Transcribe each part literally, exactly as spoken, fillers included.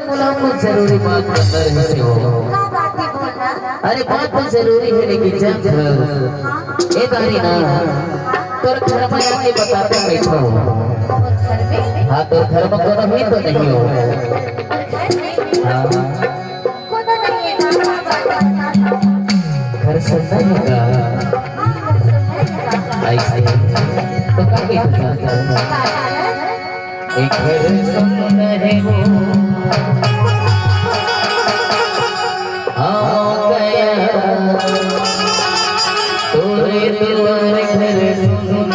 बोला, कुछ जरूरी बात अंदर ही से हो। का बात है, बोलना। अरे, बात तो जरूरी है, लेकिन जब ए दारी ना, तोर घर में आके बताते बैठो। घर में? हाँ, तोर घर में कोनो भी तो नहीं हो। घर में? हाँ। कोनो नहीं है, का बात है? घर सुनना है का? हाँ, घर सुनना है का? ऐसे तो का कहता था? का कारण? एक घर सुन रहे हो, आ गया तोरे दुआर घर सुन।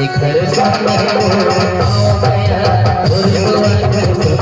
एक घर सुन रहे हो, आ गया तोरे दुआर घर सुन।